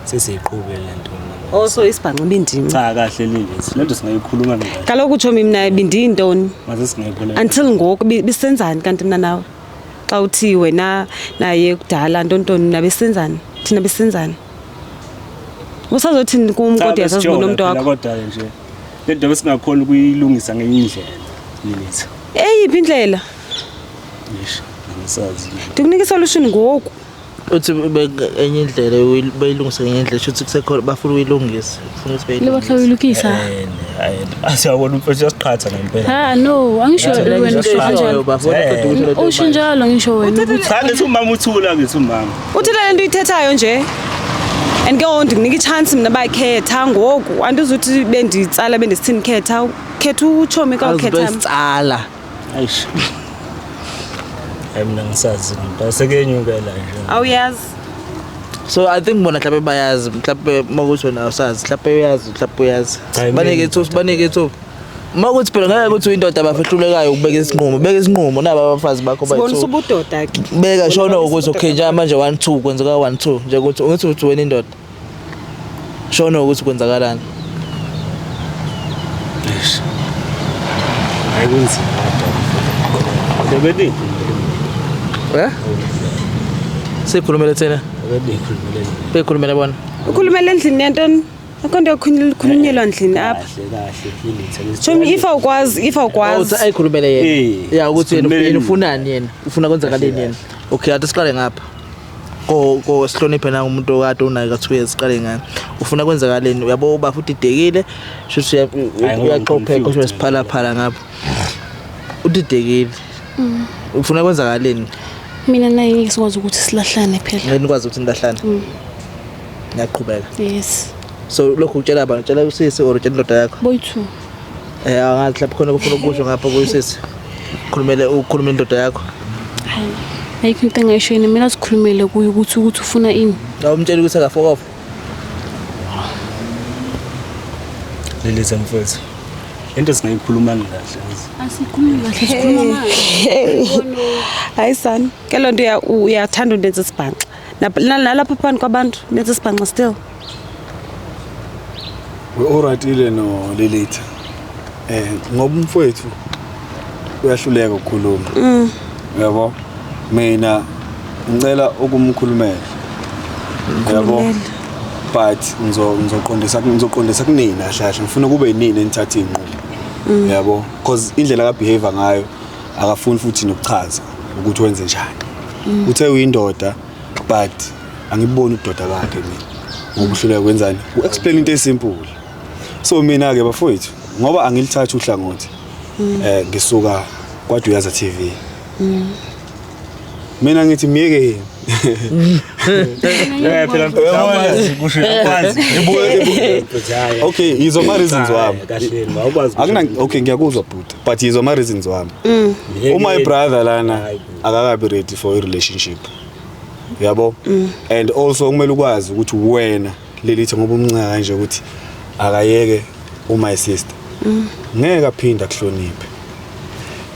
Speaker 6: Sesiyiqhubile le nto mina nawe.
Speaker 3: Also isibhanxa ibindim.
Speaker 6: Cha kahle Lilitha. Le nto singayikhuluma kahle.
Speaker 3: Kaloku tshomi mna bendiyintoni
Speaker 6: Mase singayikhuluma.
Speaker 3: until ngoku bisenzani kanti mna nawe? Xa uthi wena naye kudala ntontoni mna besenzani? Thina besenzani? Usazothini kum
Speaker 6: Cha,
Speaker 3: kodwa uyazazi
Speaker 6: besijola
Speaker 3: ubona umntu
Speaker 6: phela
Speaker 3: wakho?
Speaker 6: Kodwa nje le nto besingakhona ukuyilungisa ngenye indlela Lilitha.
Speaker 3: Eyiphi indlela?
Speaker 6: Ngisho angisazi.
Speaker 3: Ndikunika isolution ngoku.
Speaker 1: Uthi enye indlela bayilungise ngenye indlela shuthi kusekhona bafuna ukuyilungisa ufuna ukuthi
Speaker 4: Le batla
Speaker 1: bayilungise
Speaker 4: o lokisa.
Speaker 6: Asiyabona umfethu uyasiqhatha ngempela.
Speaker 4: Ha no, angisho wena usho kanjalo.
Speaker 1: Bafuna qeda ukuthi lento
Speaker 4: Usho njalo ngisho wena ukuthi
Speaker 6: Cha ngithi umama uthula ngithi umama.
Speaker 3: Uthi le nto uyithethayo nje. And ke ngoku ndikunika itshansi mna uba khetha ngoku. Andizuthi benditsala bendisithini khetha. Khetha utshomi ka ukhetha.
Speaker 1: Azibesitsala.
Speaker 6: Eish. Hayi mina ngisazi ngempela sekuyenyukela nje.
Speaker 3: Awuyazi.
Speaker 1: So I think bona mhlawumbe bayazi mhlawumbe makuthi wena awusazi mhlawumbe uyazi mhlawumbe uyazi.
Speaker 6: Cha, mina
Speaker 1: Banike ithuba banike ithuba. Makuthi phela ngeke ukuthi uyindoda abafihlulekayo ukubeka isinqumo beka isinqumo naba abafazi bakho
Speaker 3: Sibonisa
Speaker 1: bayithu.
Speaker 3: ubudoda ke.
Speaker 1: Beka shono ukuthi okay njengamanje 1 2 kwenzeka 1 2 nje ukuthi ungithi uthi wena indoda. Shono ukuthi kwenzakalani.
Speaker 6: Eish. Hayi kunzima kodwa. Benikhulumele.
Speaker 1: Eh? Sikhulumele thina.
Speaker 6: Benikhulumele.
Speaker 1: Bekhulumele bona.
Speaker 3: Ukhulumela endlini yantoni? Akho nto yokhulunyelwa ndlini apha.
Speaker 6: Kahle kahle Lilitha.
Speaker 3: Tshomi if awukwazi if awukwazi.
Speaker 1: Uthi ayikhulumele yena.
Speaker 6: Eh,
Speaker 1: Ya ukuthi yena
Speaker 6: sikhulumele
Speaker 1: yena
Speaker 6: nini?
Speaker 1: ufunani yena? Ufuna kwenzakaleni yena? Okay, ade siqale ngapha. Ko sihloniphe na umuntu okade unaye ka 2 years siqale ngani. Ufuna kwenzakaleni? Uyabo uba futhi idekile, shuthi
Speaker 6: Hayi, ngoba
Speaker 1: uyaqopheka
Speaker 6: ngi-confused
Speaker 1: kusho siphala phala ngapha. Udidekile. Ufuna kwenzakaleni?
Speaker 4: mina naye ngeke sikwazi ukuthi silahlane phela.
Speaker 1: Ngeke nikwazi ukuthi nilahlane. Ngiyaqhubeka.
Speaker 4: Yes.
Speaker 1: So lokhu utshela abantu, utshela usisi or utshela indoda yakho?
Speaker 4: Boy two.
Speaker 1: Angazi mhlawumbe khona kufuna ukusho ngapha kuyisisi. Khulumele ukhuluma indoda yakho.
Speaker 4: Hayi. Ayikho into engayisho yena mina sikhulumele kuye ukuthi ufuna ini.
Speaker 1: Awumtshela ukuthi akafokofa.
Speaker 6: Lilitha mfethu. Into singayikhuluma kahle.
Speaker 4: Asikhulumi kahle sikhuluma manje.
Speaker 3: Hayi sani. Ke loo nto uyathanda undenza isibhanxa. Nalapha phambi kwabantu nenza isibhanxa still.
Speaker 2: We oratile no Lilitha. Ngoba umfowethu uyahluleka ukukhuluma. Uyabo? Mina ngicela ukumkhulumela. Uyabo? But ngizoqondisa kunina kahle ngifuna kube yinini enithatha inqumo. Uyabo? Because indlela ka behavior ngayo akafuni futhi nokuchaza. Ukuthi wenze njani. Uthe uyindoda, but angiboni ubudoda bakhe mina, ngoba uhluleka kwenzani u-explain into esimple. So mina ke bafowethu, ngoba angilithathi uhlangothi, ngisuka kwaDuyaza TV, mina ngithi miyeke.
Speaker 6: Phela awukwazi kusho, awukwazi.
Speaker 2: Okay, yizwa ama reasons wami.
Speaker 6: Kahle, awukwazi.
Speaker 2: Akuna, okay, ngiyakuzwa bhuti, but yizwa ama reasons wami. Uma brother lana akakabi ready for a relationship, yabo, and also kumele ukwazi ukuthi wena lelithi ngoba umncane kanje ukuthi akayeke uma sister ngeke aphinda akuhloniphe.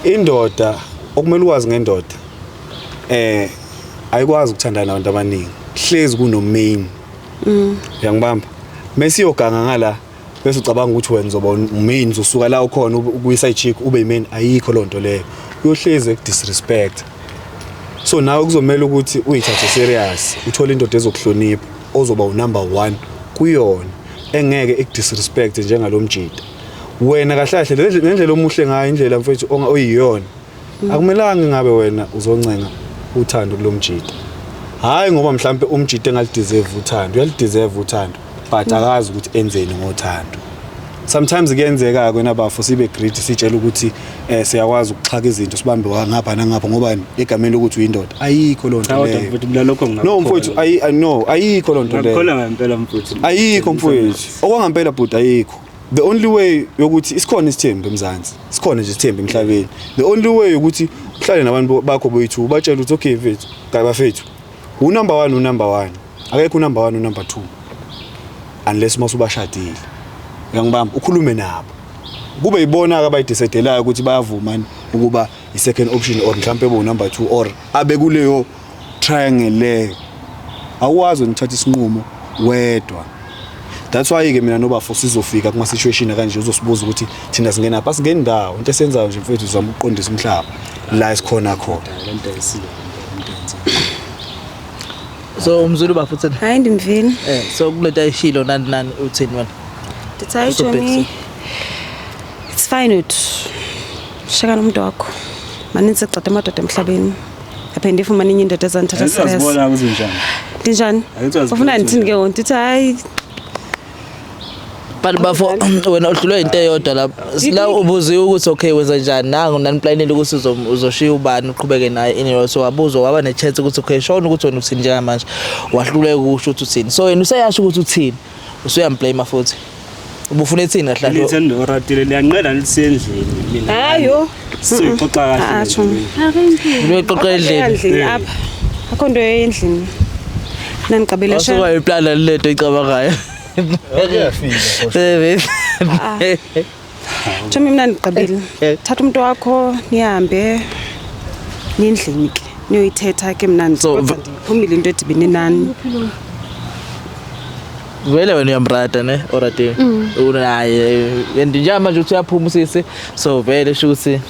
Speaker 2: Indoda, okumele ukwazi ngendoda, ayikwazi ukuthandana nabantu abaningi, hlezi kuno main. Uyangibamba? Mase iyoganga ngala bese ucabanga ukuthi wena uzoba umain, uzosuka la ukhona ukuyisa ichick ube main. Ayikho lonto leyo, uyohlezi ekudisrespect. So nawe kuzomela ukuthi uyithathe serious, uthole indoda ezokuhlonipha, ozoba unumber 1 kuyona, engeke ikudisrespect njengalomjida. Wena kahle kahle, nendlela omuhle ngayo, indlela mfethu oyiyona, akumelanga ngabe wena uzoncenga uthando kulomjida. Hayi, ngoba mhlambe umjida engalideserve uthando, uyalideserve uthando, but akazi ukuthi enzeni ngothando. Sometimes kuyenzeka kwena bafo sibe greedy, sitshela ukuthi siyakwazi ukuxhaka izinto, sibambe ngapha nangapha ngoba egameni lokuthi uyindoda. Ayikho lonto
Speaker 6: Cha, kodwa
Speaker 2: leyo.
Speaker 6: mfethu, mina lokho
Speaker 2: No mfowethu, ayi no, ayikho lonto leyo.
Speaker 6: Ngakukholwa ngempela mfethu.
Speaker 2: Ayikho mfowethu, okwangampela bhuti, ayikho. The only way yokuthi isikhona isithembu eMzansi, sikhona nje isithembu emhlabeni, the only way ukuthi uhlale nabantu bakho boyithu, ubatshele ukuthi okay mfethu, kayi bafethu, unumber 1, unumber 1, akekho unumber 1, unumber 2, unless uma usubashadile. Uyangibamba? Ukhulume nabo, kube yibona ke abayidecidelayo ukuthi bayavuma ukuba i-second option or mhlawumbe ebe unumber 2 or abe kuleyo triangle leyo. Awukwazi wena ukuthatha isinqumo wedwa. That's why ke mina nobafo sizofika kuma situation kanje, uzosibuza ukuthi thina singena apha, singeni ndawo. Into esenzayo nje mfethu, sizama ukuqondisa umhlaba la esikhona khona.
Speaker 6: Lento ayisile lento yenzayo.
Speaker 1: So umzulu bafuthi?
Speaker 3: Hayi, ndimvile.
Speaker 1: So kulento ayishilo nani nani, uthini wena?
Speaker 3: Ndithi hayi,
Speaker 1: Usobhekise.
Speaker 3: tshomi, it's fine uthi sheka nomntu wakho. Manintsi gxada amadoda emhlabeni, aphe ndifumane enye indoda ezandithatha serious.
Speaker 6: Uyazibona ukuthi njani?
Speaker 3: Ndinjani?
Speaker 6: Angithi uyazibona
Speaker 3: Ufuna
Speaker 6: ukuthi
Speaker 3: ndithini ke ngoku? Ndithi hayi.
Speaker 1: But bafo, wena udlulwe into eyodwa la. La ubuziwe ukuthi okay, wenza njani, nangu naniplanile ukuthi uzoshiya ubani uqhubeke naye anyway. So wabuzwa, waba ne-chance ukuthi okay, shona ukuthi wena uthini njengamanje, wahluleka ukusho ukuthi uthini. So yena useyasho ukuthi uthini, usuyamblame futhi. Ubufuna ethini kahle kahle?
Speaker 6: Lithende oratile liyanqela lisendlini mina.
Speaker 3: Hayo.
Speaker 6: Sizoxoxa
Speaker 3: Ah,
Speaker 6: kahle.
Speaker 3: tshomi.
Speaker 1: Uyoxoxa endlini?
Speaker 3: Endlini apha, akho nto endlini nandiqabile.
Speaker 1: Wasuka iplana lento icabangayo.
Speaker 2: Uyafika.
Speaker 3: Tshomi, mna ndigqibile. Thatha umntu wakho nihambe nindlini ke, niyoyithetha ke. Mna
Speaker 1: So,
Speaker 3: kodwa ndiphumile into edibene nani.
Speaker 1: Vele wena uyamrata ne oratini unaye, and njengamanje uthi uyaphuma usisi, so vele sho ukuthi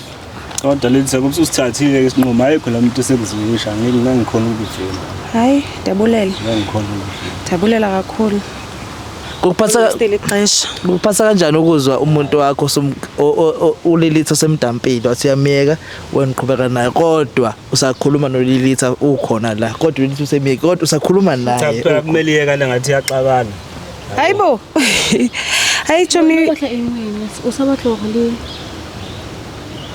Speaker 6: Kodwa lethi kuba usithathile ke isinqumo, ayikho la muntu esekuzimisha, ngeke ngikhona ukuvuma.
Speaker 3: Hayi, ndiyabulela.
Speaker 6: Ngeke ngikhona ukuvuma.
Speaker 3: Ndiyabulela kakhulu.
Speaker 1: Kukuphatha
Speaker 3: Stile ixesha.
Speaker 1: Kukuphatha kanjani ukuzwa umuntu wakho uLilitha semdampile, wathi uyamiyeka, wena uqhubeka naye, kodwa usakhuluma noLilitha ukhona la, kodwa uLilitha usemiyeke, kodwa usakhuluma
Speaker 6: Cha,
Speaker 1: naye?
Speaker 6: phela kumele iyeka le, ngathi iyaxabana.
Speaker 3: Hayi bo, hayi tshomi.
Speaker 4: Batla eng wena? O sa batla hore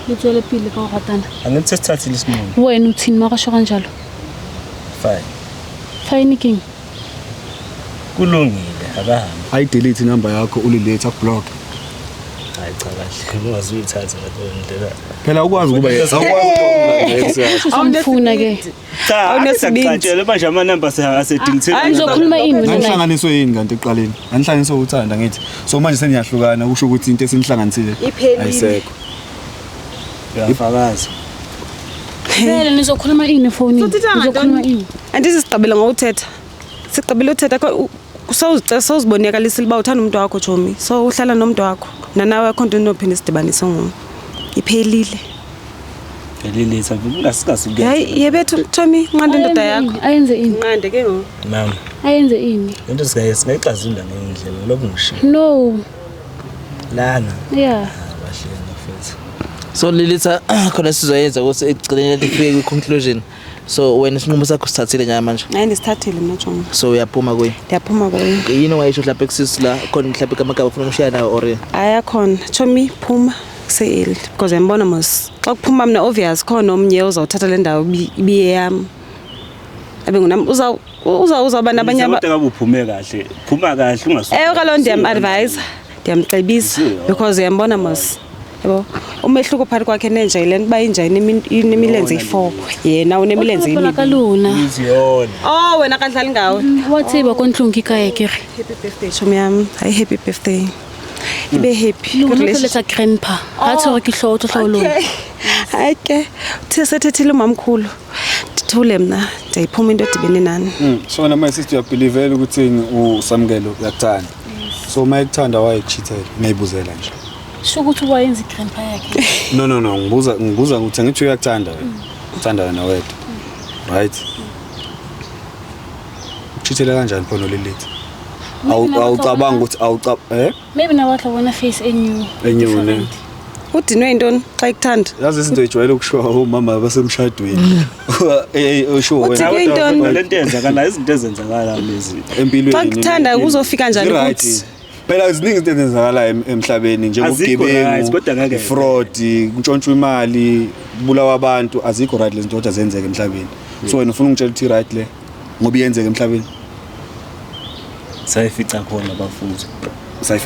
Speaker 4: le tswele pele ka ho ratana?
Speaker 6: Angithi sesithathile isinqumo.
Speaker 4: Wena uthini makasho kanjalo?
Speaker 6: Fine.
Speaker 4: Fine king.
Speaker 6: Kulungile, abahambe.
Speaker 2: Ayidelete inamba yakho uliletha, akublock.
Speaker 6: Hayi cha, kahle. Ungazuyithatha leyo ndlela.
Speaker 2: Phela ukwazi ukuba awukwazi ukuba
Speaker 4: Usamfuna ke?
Speaker 6: Cha,
Speaker 3: Awunesibindi.
Speaker 6: akucatshele manje amanamba asedilithe.
Speaker 4: Nizokhuluma ini wena naye?
Speaker 2: Nanihlanganiswe yini kanti ekuqaleni? Nanihlanganiswe uthanda ngithi. So manje seniyahlukana, kusho ukuthi into esinihlanganisile
Speaker 3: Iphelile.
Speaker 2: ayisekho.
Speaker 6: Uyafakaza.
Speaker 4: Vele nizokhuluma ini efonini?
Speaker 3: Sothetha
Speaker 4: Nizokhuluma
Speaker 3: ngantoni?
Speaker 4: ini?
Speaker 3: Andithi sigqibile ngokuthetha, sigqibile uthetha. Sowuzibonakalisile uba uthanda umntu wakho tshomi, so uhlala nomntu wakho nanawe, akho nto inophinde sidibanise ngoku, iphelile.
Speaker 6: Elilitha ungasikasuke.
Speaker 3: Hayi yebethu tshomi, nqanda indoda yakho.
Speaker 4: Ayenze ini?
Speaker 3: Nqande ke ngoku.
Speaker 6: Mama,
Speaker 4: Ayenze ini?
Speaker 6: lento singayixazulula ngendlela lokhu ngishiya.
Speaker 4: No.
Speaker 6: Lana
Speaker 4: Yeah.
Speaker 6: abahleli mfethu.
Speaker 1: So Lilitha, khona sizoyenza ukuthi ekugcineni lifike kwi-conclusion. So wena isinqumo sakho sithathile njalo manje?
Speaker 3: Hayi, ndisithathile mna, tshomi.
Speaker 1: So uyaphuma kuye?
Speaker 3: Ndiyaphuma kuye.
Speaker 1: Yini ongayisho mhlawumbe kusisi la khona, mhlawumbe amagama ufuna ukushiya nayo or?
Speaker 3: Ayakhona, tshomi, phuma kuse-early because uyambona mos, xa kuphuma mna obvious khona omnye uzawuthatha le ndawo ibiyeyam, abe ngunam uzawuba nabanye
Speaker 6: Kodwa ngabe uphume kahle, phuma kahle, ungasuki.
Speaker 3: Ewe kaloku, ndiyam-advisa, ndiyamcebisa because uyambona mos, yabo, umehluko phakathi kwakhe nenja yile nto uba inja inemilenze iyi-four, yena unemilenze
Speaker 4: Bapala ka
Speaker 3: emibini.
Speaker 4: lona.
Speaker 6: Iziyona.
Speaker 3: Oh, wena kadlali ngawe.
Speaker 4: Wa tseba ko ntlong ke kae ke re.
Speaker 3: Happy birthday, tshomi yam. Hayi, happy birthday, ibe happy.
Speaker 4: Le lona tlo letsa grandpa. Ha tshwere ke hlooho, tlo hlooho lona.
Speaker 3: Okay. Hayi ke, uthe sethethile umamkhulu, ndithule mna, ndiyayiphuma into edibene nani.
Speaker 2: So wena, my sister, uyabelievela ukuthi uSamukelo uyakuthanda? So uma ekuthanda, wayekucheatela? Ngiyayibuzela nje.
Speaker 4: Sho ukuthi wayenza i-grandpa yakhe.
Speaker 2: No, no, no, ngibuza ukuthi angithi uyakuthanda wena, uthanda wena wedwa, right? Ucheatela kanjani pho noLilith? Awucabanga ukuthi awuca eh
Speaker 4: Maybe na batla bona face e new.
Speaker 2: E new, ne?
Speaker 4: Different.
Speaker 3: Udinwe yintoni xa ekuthanda?
Speaker 2: Yazi, izinto ejwayele ukushiwa omama basemshadweni, usho wena.
Speaker 3: Udinwe yintoni?
Speaker 6: Le nto eyenzakala, izinto ezenzakala lezi.
Speaker 2: Empilweni.
Speaker 3: Xa kuthanda kuzofika njani
Speaker 2: Zi-right.
Speaker 3: kuthi?
Speaker 2: Phela ziningi izinto ezenzakalayo emhlabeni,
Speaker 6: Azikho right,
Speaker 2: njengobugebengu,
Speaker 6: kodwa ngeke.
Speaker 2: fraud, kuntshontshwa imali, kubulawa abantu. Azikho right lezi zinto, kodwa zenzeka emhlabeni. So wena ufuna ungitshela ukuthi right le ngoba iyenzeka emhlabeni?
Speaker 6: Sayifica khona bafuthu.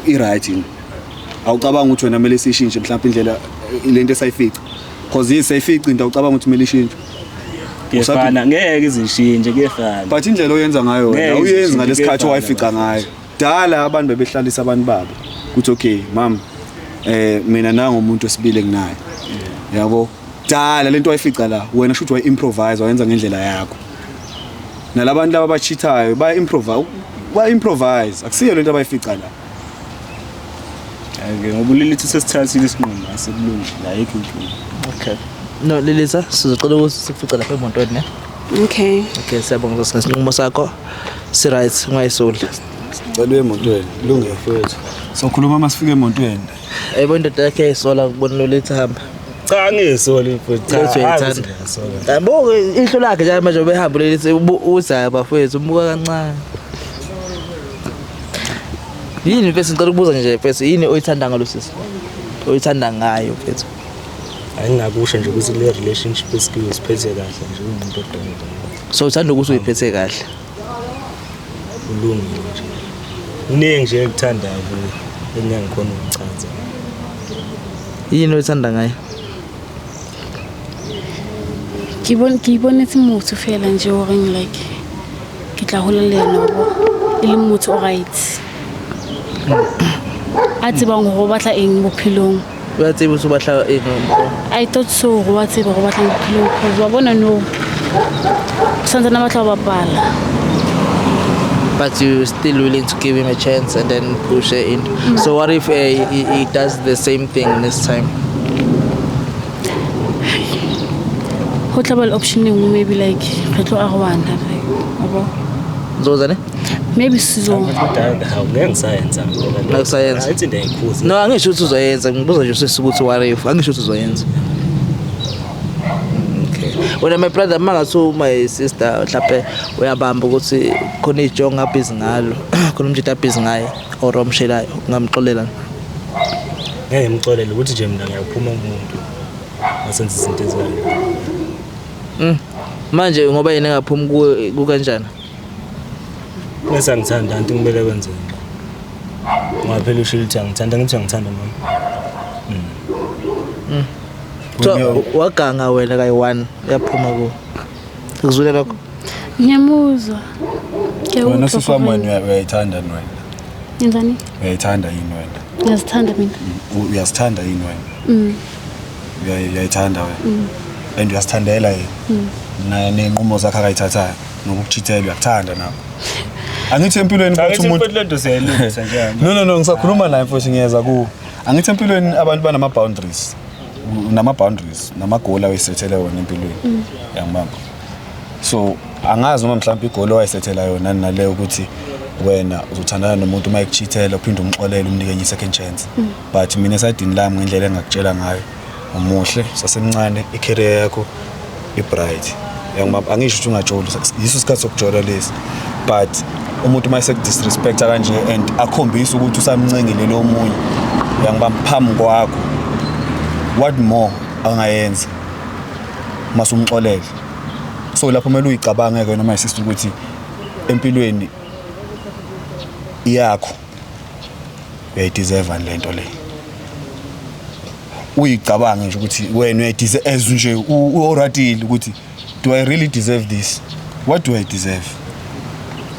Speaker 2: I-right yini? Awucabanga ukuthi wena kumele siyishintshe mhlawumbe indlela lento esayifica? Cause yisayifica into, awucabanga ukuthi kumele ishintshe?
Speaker 6: Kuyefana, ngeke izishintshe, kuyefana.
Speaker 2: But indlela oyenza ngayo wena,
Speaker 6: Ngeke
Speaker 2: awuyenzi
Speaker 6: izishintshe,
Speaker 2: ngalesikhathi
Speaker 6: kuyefana
Speaker 2: owayifica
Speaker 6: bafethu.
Speaker 2: ngayo. Dala abantu bebehlalisa abantu babo kuthi, okay mam, mina nangu umuntu wesibili enginayo, yabo. Dala lento wayifica la wena, shuthi wayi-improvise, wayenza ngendlela yakho. Nalabantu laba abacheatayo baya-improvise, baya-improvise, akusiyo lento abayifica la.
Speaker 6: Ake ngoba uLilith sesithathile isinqumo, asekulungile, ayikho inkinga.
Speaker 1: Okay. No, Lilitha, sizocela ukuthi sikufice lapha emotweni, ne?
Speaker 3: Okay.
Speaker 1: Okay, siyabonga ngesinqumo sakho. Si right, ungayisoli.
Speaker 2: Cela uye emotweni, lungile mfowethu, sokhuluma uma sifika emotweni.
Speaker 1: Yebo, indoda yakhe yayisola kubona Lilitha hamba.
Speaker 6: Cha, angiyisoli mfowethu, cha.
Speaker 1: Lilith uyayithanda.
Speaker 6: Hayi, ngiyasola.
Speaker 1: Yabo, ihlo lakhe nje manje behamba Lilith uza bafowethu umbuka kancane. Yini mfethu, ngicela ukubuza nje mfethu, yini oyithanda ngalo sisi? Oyithanda ngayo, mfethu?
Speaker 6: Angingakusho nje ukuthi le relationship esikuyo siphethe kahle nje, umuntu odongile.
Speaker 1: So uthanda ukuthi uyiphethe kahle.
Speaker 6: Ulungile nje, kuningi nje ekuthandayo kuye engingangikhona ukuchaza.
Speaker 1: Yini oyithanda ngayo?
Speaker 4: Ke iponetse motho fela nje horeng like ke tla hola le yena, wa bo, e le motho o right, a tsebang hore o batla eng bophelong.
Speaker 1: Wa tseba o batla eng?
Speaker 4: I thought so, hore wa tseba hore o batlang bophelong, cause wa bona no santsane a batla ho bapala.
Speaker 1: But you still willing to give him a chance and then push it in. So what if he does the same thing next time?
Speaker 4: Ho tla ba le option e nngwe, maybe like re tlo arohana, wa bo.
Speaker 1: Ngizoza ne?
Speaker 4: Maybe sizo
Speaker 6: Kodwa hawu, ngeke ngisayenza mina le nto.
Speaker 1: Ngeke usayenza?
Speaker 6: Ayithi ndiyayikhuza.
Speaker 1: No, angisho ukuthi uzoyenza, ngibuza nje sisi ukuthi what if, angisho ukuthi uzoyenza. Okay. Wena, my brother, mangathi my sister mhlawumbe uyabamba ukuthi khona ijongo abhizi ngalo, khona umjita abhizi ngaye or omshelayo, ungamxolela?
Speaker 6: Ngeke ngimxolele, ukuthi nje mina ngiyaphuma kumuntu asenza izinto ezikanje.
Speaker 1: Manje ngoba yena engaphumi kuwe, kukanjani?
Speaker 6: Bese angithanda anti, kumele kwenzeni? Ngoba phela ushilo ukuthi angithanda, ngithi uyangithanda mama.
Speaker 1: So waganga wena kayi-one, uyaphuma kuwe. Ukuzwile lokho?
Speaker 4: Ngiyamuzwa. Ke a
Speaker 2: Wena
Speaker 4: utlwa
Speaker 2: sisi wami,
Speaker 4: gore-
Speaker 2: wena uyayithanda yini wena?
Speaker 4: Ngenzani?
Speaker 2: Uyayithanda yini wena?
Speaker 4: Ngiyazithanda mina.
Speaker 2: Uyazithanda yini wena? Uyayithanda wena and uyasithandela yena ney'nqumo zakhe akayithathayo nokukucheatela, uyakuthanda nakho, angithi empilweni futhi
Speaker 6: Angithi
Speaker 2: umuntu
Speaker 6: mfowethu, le nto siyayilungisa nje.
Speaker 2: No, no, no, ngisakhuluma naye mfowethu, ngiyeza kuwo. Angithi empilweni abantu banama-boundaries, unama-boundaries nama-goal awuyisethele wona empilweni, yangibamba? So angazi noma mhlawumbe i-goal owayisethela yona naleyo ukuthi wena uzothandana nomuntu, uma ekucheatela uphinde umxolele, umnike enye i-second chance. But mina esayidini lami, ngendlela engakutshela ngayo, Umuhle, sasemncane, i-career yakho i-bright. Uyangibamba, angisho ukuthi ungajoli, yiso isikhathi sokujola lesi. But umuntu uma esekudisrespecta kanje and akhombisa ukuthi usamncengile lo munye, uyangibamba, phambi kwakho, what more angayenza masumxolele? So lapho kumele uyicabange ke wena, my sister, ukuthi empilweni yakho uyayideserve lento le. Uyicabange nje ukuthi wena uyayideserve, as nje u-Oratile, ukuthi do I really deserve this? What do I deserve?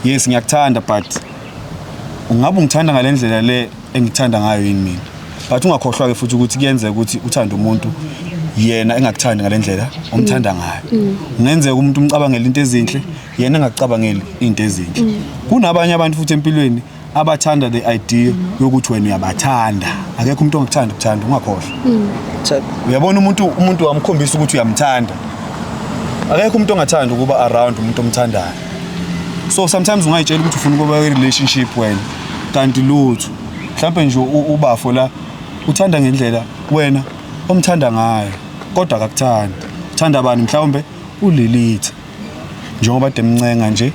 Speaker 2: Yes, ngiyakuthanda, but ungabe ungithanda ngale ndlela le engikuthanda ngayo yini mina? But ungakhohlwa ke futhi ukuthi kuyenzeka ukuthi uthande umuntu, yena engakuthandi ngale ndlela omthanda ngayo. Kungenzeka umuntu umcabangela into ezinhle, yena engakucabangeli into ezinhle. Kunabanye abantu futhi empilweni abathanda the idea yokuthi wena uyabathanda. Akekho umuntu ongakuthanda ukuthanda, ungakhohlwa. Uyabona, umuntu wamkhombisa ukuthi uyamthanda. Akekho umuntu ongathanda ukuba around umuntu omthandayo. So sometimes ungayitshela ukuthi ufuna ukuba kwi-relationship wena, kanti lutho. Mhlawumbe nje ubafo la uthanda ngendlela wena omthanda ngayo, kodwa akakuthandi. Uthanda bani? Mhlawumbe uLilitha, njengoba demncenga nje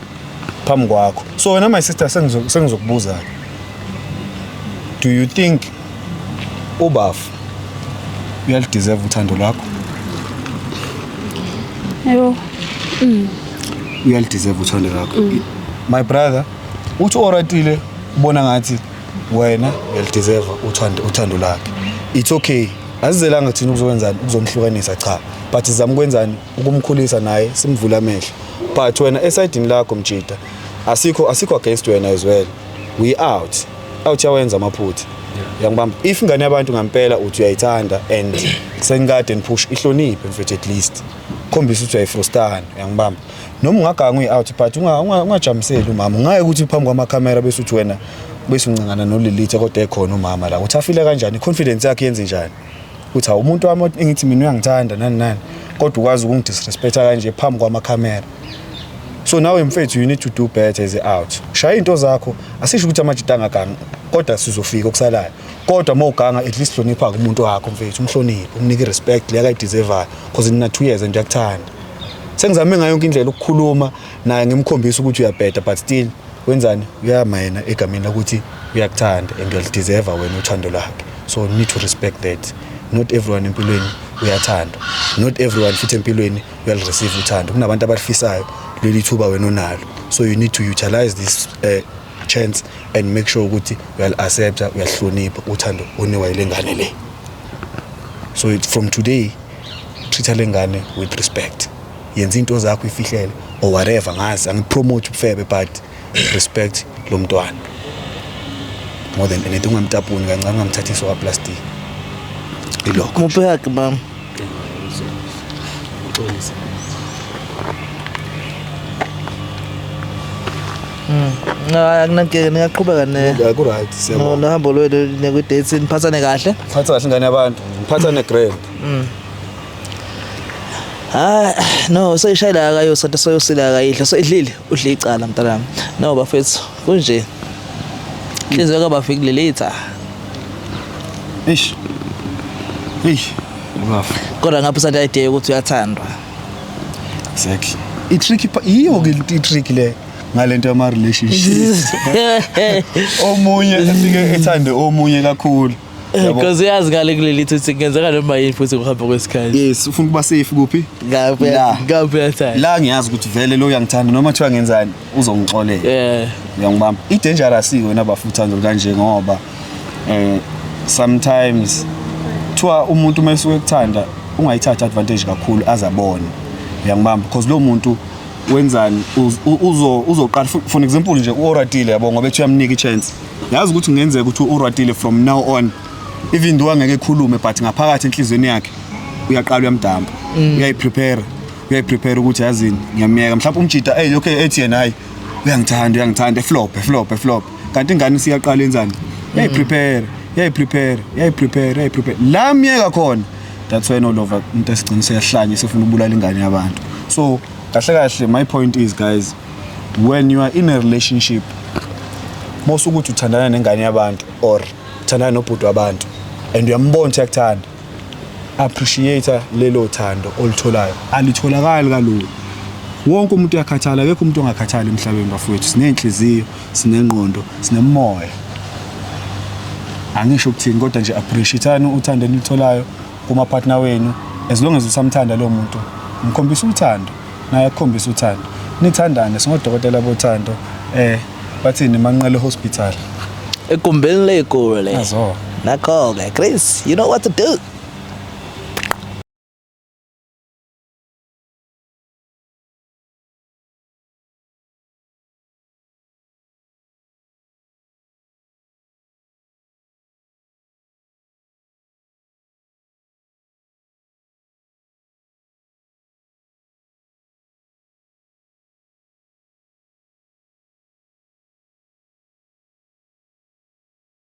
Speaker 2: phambi kwakho. So wena, my sister, sengizokubuza, do you think ubafo uyalideserve uthando lwakho?
Speaker 4: Yebo.
Speaker 2: Uyalideserve uthando lwakho, my brother? Uthi Oratile ubona ngathi wena uyalideserve uthando lakhe. It's okay, asizelanga thina ukuzokwenzani, ukuzomhlukanisa, cha, but sizama ukwenzani? Ukumkhulisa naye, simvule amehlo. But wena esayidini lakho, mjida, asikho against wena as well. We out out yawenza amaphutha, uyangibamba? If ingane yabantu ngampela uthi uyayithanda and sengikade nipush, ihloniphe mfethu, at least khombisa ukuthi uyayifrustana, uyangibamba? Noma ungaganga uyi-out, but ungajamiseli umama. Ungaye ukuthi phambi kwamakhamera bese uthi wena bese uncengana noLilitha, kodwa ekhona umama la. Uthi afile kanjani? I-confidence yakhe yenze njani ukuthi hawu, umuntu wami engithi mina uyangithanda, nani nani, kodwa ukwazi ukungidisrespecta kanje phambi kwamakhamera? So nawe mfethu, you need to do better as a out. Shaya into zakho. Asisho ukuthi amajita angaganga, kodwa sizofika okusalayo. Kodwa uma uganga, at least hlonipha umuntu wakho, mfethu, umhloniphe, umnike i-respect le akayideservayo, because nina 2 years and uyakuthanda. Sengizame ngayo yonke indlela ukukhuluma naye, ngimkhombisa ukuthi uyabheda, but still wenzani? Uyama yena egameni lokuthi uyakuthanda and uyalideserva wena uthando lwakhe. So you need to respect that. Not everyone empilweni uyathandwa, not everyone futhi empilweni uyalireceive uthando. Kunabantu abalifisayo leli thuba wena onalo, so you need to utilize this chance and make sure ukuthi uyali-accepta, uyalihlonipha uthando onikwa yile ngane le. So from today, treat le ngane with respect. Yenza into zakho ifihlele or whatever, ngazi angipromote ubufebe, but respect lo mntwana more than anything. Ungamtapuni kancane, ungamthathisi okaplastic, ilokho.
Speaker 1: Muphi hug, mama.
Speaker 6: Uxolise.
Speaker 1: Akunankinga, ningaqhubeka ne
Speaker 2: Ku-right, siyabonga.
Speaker 1: Nohambo lwenu nekwi-date, niphathane kahle.
Speaker 2: Phatha kahle ingane yabantu, ngiphatha ne-grand.
Speaker 1: Hayi no, seyishayela akayosa nto, soyosila akayidla, so idlile, udle icala mntanami. No bafethu, kunje inhliziyo kabafiki lelitha.
Speaker 2: Eish, eish, bafa.
Speaker 1: Kodwa ngapha usanda idea yokuthi uyathandwa.
Speaker 2: Exactly, i-trick yiyo-ke i-trick le ngalento yama-relationships, omunye afike ethande omunye kakhulu. Yabo.
Speaker 1: Because uyazi ngale kuleli ukuthi kungenzeka noma yini futhi kuhamba kwesikhathi.
Speaker 2: Yes, ufuna ukuba safe kuphi?
Speaker 1: Ngapha.
Speaker 2: La.
Speaker 1: Ngapha uyathanda.
Speaker 2: La ngiyazi ukuthi vele lo uyangithanda, noma kuthiwa ngenzani uzongixolela. Uyangibamba? I-dangerous wena bafuthando kanje, ngoba sometimes kuthiwa umuntu uma esuke ekuthanda ungayithathi advantage kakhulu azabone, uyangibamba? Because lo muntu wenzani? Uzoqala, for example nje uOratile, yabo, ngoba ethi uyamnika i-chance, yazi ukuthi kungenzeka ukuthi uOratile from now on, even though angeke ekhulume, but ngaphakathi enhliziyweni yakhe uyaqala uyamdamba, uyayiprepare, uyayiprepare ukuthi yazini, ngiyamyeka. Mhlawumbe umjida hey, okay, ethi yena hayi, uyangithanda, uyangithanda, eflop, eflop, eflop, kanti ingane siyaqala yenzani? Uyayiprepare, uyayiprepare, uyayiprepare, uyayiprepare. La myeka khona, that's when all over umuntu esigcina seyahlanya, sefuna ukubulala ingane yabantu. So kahle kahle, my point is, guys, when you are in a relationship, mosukuthi uthandana nengane yabantu or uthandana nobhuti wabantu and uyambona ukuthi uyakuthanda. Appreciate lelo thando olitholayo, alitholakali kalula. Wonke umuntu uyakhathala, akekho umuntu ongakhathali emhlabeni bafowethu. Sinenhliziyo, sinengqondo, sinemoya. Angisho ukuthini, kodwa nje appreciate uthando enilitholayo kuma partner wenu. As long as usamthanda lo muntu, mkhombisa uthando, naye akukhombisa uthando, nithandane. Singodokotela bothando, bathini, Manqele Hospital.
Speaker 1: Egumbini ley'guli.
Speaker 2: Azo.
Speaker 1: Nakho-ke, Chris, you know what to do.